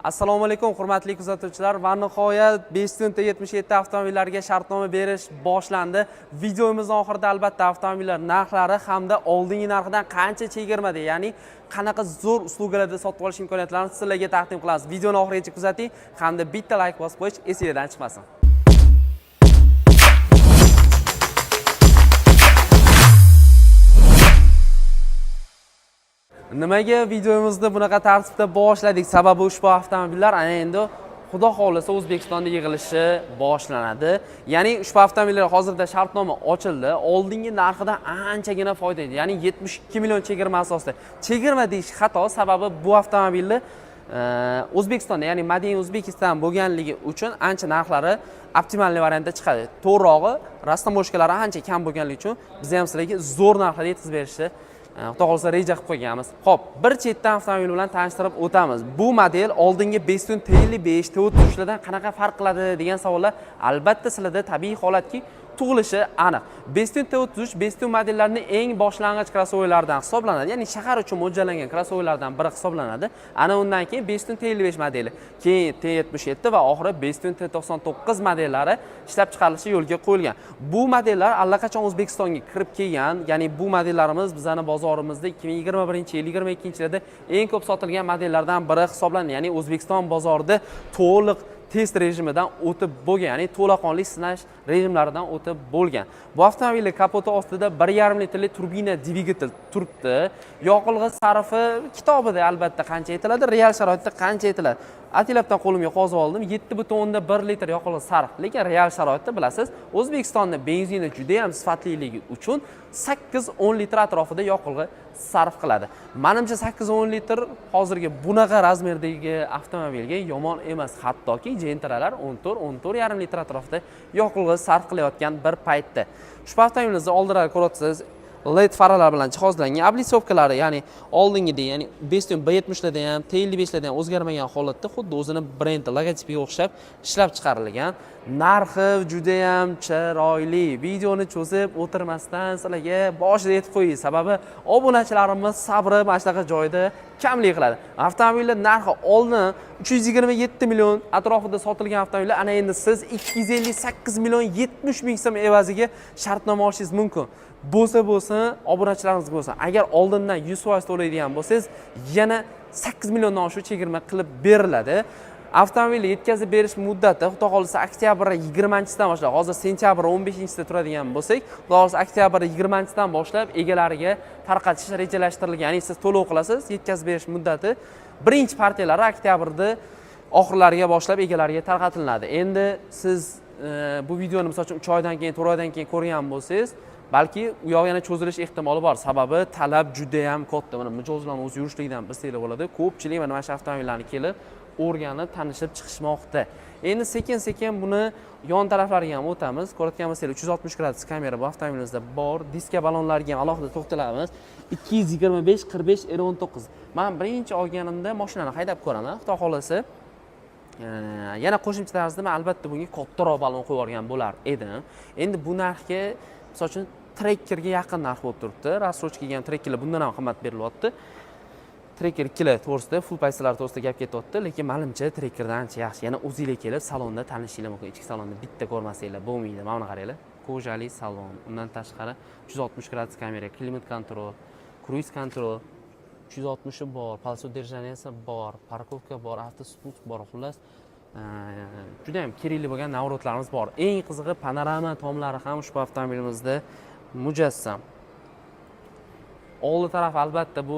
Assalomu alaykum, hurmatli kuzatuvchilar, va nihoyat Bestune T77 avtomobillariga shartnoma berish boshlandi. Videomizni oxirida albatta avtomobillar narxlari hamda oldingi narxidan qancha chegirmada, ya'ni qanaqa zo'r услуга larda sotib olish imkoniyatlarini sizlarga taqdim qilamiz. Videoni oxirigacha kuzating hamda bitta layk bosib qo'yish esingizdan chiqmasin. Nimaga videomizni bunaqa tartibda boshladik? Sababi ushbu avtomobillar ana endi, Xudo xohlasa, O'zbekistonda yig'ilishi boshlanadi. Ya'ni ushbu avtomobillar hozirda shartnoma ochildi. Oldingi narxidan anchagina foyda edi. Ya'ni 72 million chegirma asosida. Chegirma deyish xato, sababi bu avtomobilni O'zbekistonda, ya'ni Made in Uzbekistan bo'lganligi uchun ancha narxlari оптимальный variantda chiqadi. To'g'rirog'i, растаможка lari ancha kam bo'lganligi uchun biz ham sizlarga zo'r narxlarda yetkazib berishni Xudo xohlasa reja qilib qo'yganmiz. Xo'p, bir chetdan avtomobil bilan tanishtirib o'tamiz. Bu model oldingi Bestune T55, T33 lardan qanaqa farq qiladi degan savollar albatta sizlarda tabiiy holatki tug'ilishi aniq. Bestune T33 Bestune modellarining eng boshlang'ich krossoverlaridan hisoblanadi. Ya'ni shahar uchun mo'ljallangan krossoverlardan biri hisoblanadi. Ana undan keyin Bestune T55 modeli, keyin T77 va oxiri Bestune T99 modellari ishlab chiqarilishi yo'lga qo'yilgan. Bu modellar allaqachon O'zbekistonga kirib kelgan, ya'ni bu modellarimiz bizani bozorimizda 2021-yil, 22-yilda eng ko'p sotilgan modellardan biri hisoblanadi. Ya'ni O'zbekiston bozorida to'liq test rejimidan o'tib bo'lgan, ya'ni to'laqonli sinash rejimlaridan o'tib bo'lgan. Bu avtomobilning kapoti ostida 1,5 litrli turbina dvigatel turibdi. Yoqilg'i sarfi kitobida albatta qancha aytiladi, real sharoitda qancha aytiladi? Ataylabdan qo'limga qog'oz oldim, 7,1 litr yoqilg'i sarf, lekin real sharoitda, bilasiz, O'zbekistonda benzini juda ham sifatliligi uchun 8-10 litr atrofida yoqilg'i sarf qiladi. Manimcha, 8-10 litr hozirgi bunaqa размер dagi avtomobilga yomon emas, hattoki Gentralar 14, 14,5 litr atrofida yoqilg'i sarf qilayotgan bir paytda. Ushbu avtomobilimizni oldinroq ko'ryapsiz, LED faralar bilan jihozlangan, облицовка lari, ya'ni oldingidek, ya'ni Bestune B70larda ham, T55larda ham o'zgarmagan holatda, xuddi o'zini brendi logotipiga o'xshab ishlab chiqarilgan. Narxi judayam chiroyli. Videoni cho'zib o'tirmasdan sizlarga boshida aytib qo'yay, sababi obunachilarimiz sabri mana shunaqa joyda kamlik qiladi. Avtomobillar narxi oldin 327 million atrofida sotilgan avtomobillar ana endi siz 258 million 70 ming so'm evaziga shartnoma olishingiz mumkin. Bo'lsa bo'lsin, obunachilarimizga bo'lsin, agar oldindan 100% to'laydigan bo'lsangiz, yana 8 milliondan oshiq chegirma qilib beriladi. Avtomobilni yetkazib berish muddati, Xudo xohlasa, oktyabr 20-sidan boshlab, hozir sentyabr 15-sida turadigan bo'lsak, Xudo xohlasa, oktyabr 20-sidan boshlab egalariga tarqatish rejalashtirilgan. Ya'ni siz to'lov qilasiz, yetkazib berish muddati birinchi partiyalari oktyabrda oxirlariga boshlab egalariga tarqatiladi. Endi siz bu videoni, misol uchun, 3 oydan keyin, 4 oydan keyin ko'rgan bo'lsangiz, balki u yoq yana cho'zilish ehtimoli bor, sababi talab juda yam katta. Mana mijozlarni o'zi yurishligidan bilsanglar bo'ladi, ko'pchilik mana shu avtomobillarni kelib, o'rganib, tanishib chiqishmoqda. Endi sekin sekin buni yon taraflariga ham o'tamiz. Ko'rayotgan bo'lsanglar, 360 gradus kamera bu avtomobilimizda bor. Diska ballonlariga ham alohida to'xtalamiz. 225 45 R 19. Man birinchi olganimda mashinani haydab ko'raman, Xudo xohlasa. Yana qo'shimcha tarzda man albatta bunga kattaroq ballon qo'yib yuborgan bo'lar edim. Endi bu narxga, misol uchun, Trekkerga yaqin narx bo'lib turibdi. Рассрочка ga ham Trekkerlar bundan ham qimmat berilyapti. Trekker ikkilar to'g'risida, full pozitsiyalar to'g'risida gap ketyapti, lekin manimcha, Trekkerdan ancha yaxshi. Yana o'zinglar kelib salonda tanishinglar mumkin. Ichki salonni bitta ko'rmasanglar bo'lmaydi. Mana buni qaranglar, кожа li salon, undan tashqari 360 gradus kamera, климат-контроль, круиз-контроль, 360 bor, полоса удержания si bor, парковка bor, автоспуск bor. Xullas, juda ham kerakli bo'lgan наворот larimiz bor. Eng qizig'i, panorama tomlari ham ushbu avtomobilimizda mujassam. Oldi tarafi albatta bu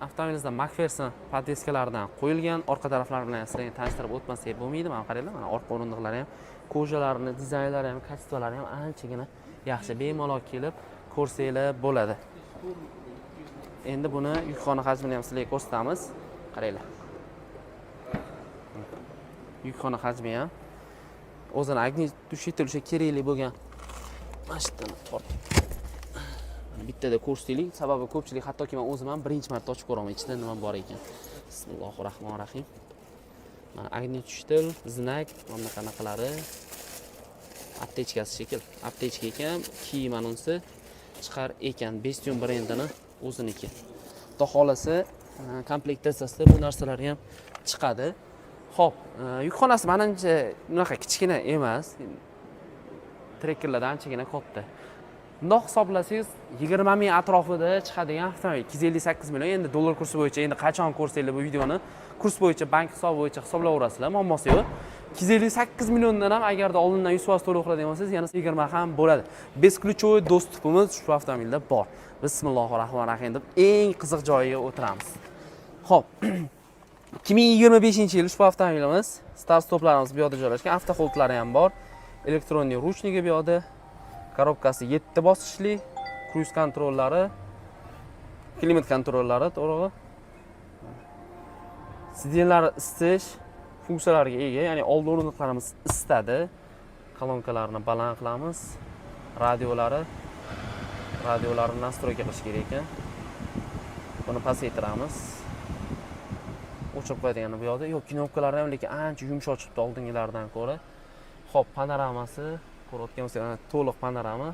avtomobilimizda Makferson подвеска laridan qo'yilgan. Orqa taraflari bilan sizlarga tanishtirib o'tmasak bo'lmaydi. Mana qaranglar, mana orqa o'rindiqlari ham, кожа larini dizaynlari ham, качество lari ham anchagina yaxshi. Bemalol kelib ko'rsanglar bo'ladi. Endi buni yukxona hajmini ham sizlarga ko'rsatamiz. Qaranglar, yukxona hajmi ham o'zini огнетушитель, o'sha kerakli bo'lgan. Mana shu yerdan tortib, mana bittada ko'rsataylik, sababi ko'pchilik, hattoki man o'zim ham birinchi marta ochib ko'raman, ichida nima bor ekan. Bismillahi rohmanir rohim. Mana огнетушитель, знак, mana bunaqa anaqalari, аптечка si shekil, аптечка ekan, kiyim anonsi chiqar ekan. Bestune brendini o'ziniki. Xudo xohlasa, komplektatsiyasida bu narsalar ham chiqadi. Xo'p, yukxonasi manimcha unaqa kichkina emas. Trekkerlardan anchagina katta. Bundoq hisoblasangiz 20 ming atrofida chiqadigan avtomobil 258 million. Endi dollar kursi bo'yicha, endi qachon ko'rsanglar bu videoni, kurs bo'yicha, bank hisobi bo'yicha hisoblayverasizlar, muammosi yo'q. 258 milliondan ham agarda oldindan 100% to'lov qiladigan bo'lsangiz, yana 20 ham bo'ladi. Бесключевой доступ imiz ushbu avtomobilda bor. Bismillohi rohmanir rohim deb eng qiziq joyiga o'tiramiz. Xo'p, 2025 yil ushbu avtomobilimiz. Start stoplarimiz bu yoqda joylashgan, автохолд lari ham bor. Электронный ручник i bu yoqda. Коробка si 7 bosqichli, круиз контроль lari, климат контроль lari to'g'ri. Сиденье lari isitish funksiyalariga ega, ya'ni oldi o'rindiqlarimiz isitadi. Kolonkalarni baland qilamiz. Radiolarini настройка qilish kerak ekan. Buni pasaytiramiz. O'chirib qo'yadigani bu yoqda. Yo'q, knopkalari ham lekin ancha yumshoq chiqibdi oldingilaridan ko'ra. Xo'p, panoramasi ko'rayotgan bo'lsangiz, mana to'liq panorama.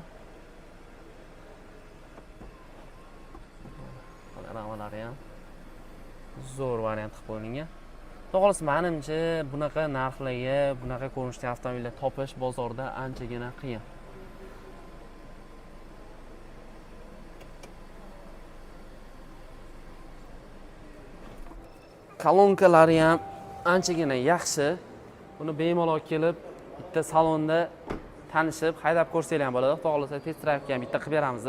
Panoramalari ham zo'r variant qilib qo'yilgan. To'g'risi, manimcha bunaqa narxlarga bunaqa ko'rinishdagi avtomobillar topish bozorda anchagina qiyin. Kolonkalari ham anchagina yaxshi. Buni bemalol kelib bitta salonda tanishib, haydab ko'rsanglar ham bo'ladi. Xudo xohlasa, test drive'ga ham bitta qilib beramiz.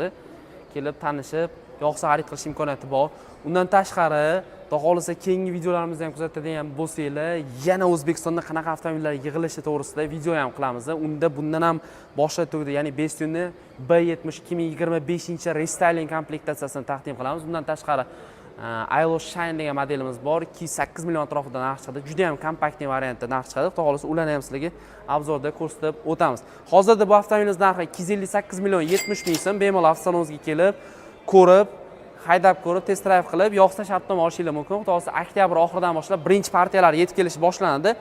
Kelib tanishib, yoqsa xarid qilish imkoniyati bor. Undan tashqari, Xudo xohlasa, keyingi videolarimizni ham kuzatadigan bo'lsanglar, yana O'zbekistonda qanaqa avtomobillar yig'ilishi to'g'risida video ham qilamiz. Unda bundan ham boshqa turda, ya'ni Bestune B70 2025 рестайлинг komplektatsiyasini taqdim qilamiz. Undan tashqari, Aelos Shine degan modelimiz bor, 208 million atrofida narx chiqadi. Juda ham компактный variantda narx chiqadi. Xudo xohlasa, ularni ham sizlarga обзор da ko'rsatib o'tamiz. Hozirda bu avtomobilimiz narxi 258 million 70 ming so'm. Bemalol avtosalonimizga kelib, ko'rib, haydab ko'rib, test drive qilib, yoqsa shartnoma olishinglar mumkin. Xudo xohlasa, oktyabr oxiridan boshlab birinchi partiyalar yetib kelishi boshlanadi.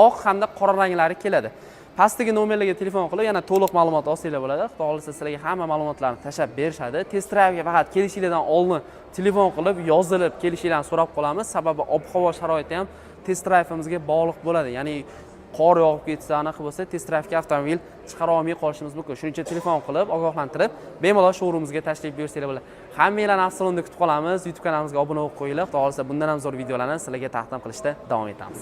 Oq hamda qora ranglari keladi. Pastdagi nomerlarga telefon qilib, yana to'liq ma'lumot olsanglar bo'ladi. Xudo xohlasa, sizlarga hamma ma'lumotlarni tashlab berishadi. Test drive'ga faqat kelishinglardan oldin telefon qilib, yozilib kelishinglarni so'rab qolamiz. Sababi ob-havo sharoiti ham test drive'imizga bog'liq bo'ladi. Ya'ni qor yog'ib ketsa, anaqa bo'lsa, test drive'ga avtomobil chiqara olmay qolishimiz mumkin. Shuning uchun telefon qilib, ogohlantirib, bemalol showroomimizga tashrif buyursanglar bo'ladi. Hammanglarni avtosalonda kutib qolamiz. YouTube kanalimizga obuna bo'lib qo'yinglar. Xudo xohlasa, bundan ham zo'r videolarni sizlarga taqdim qilishda davom etamiz.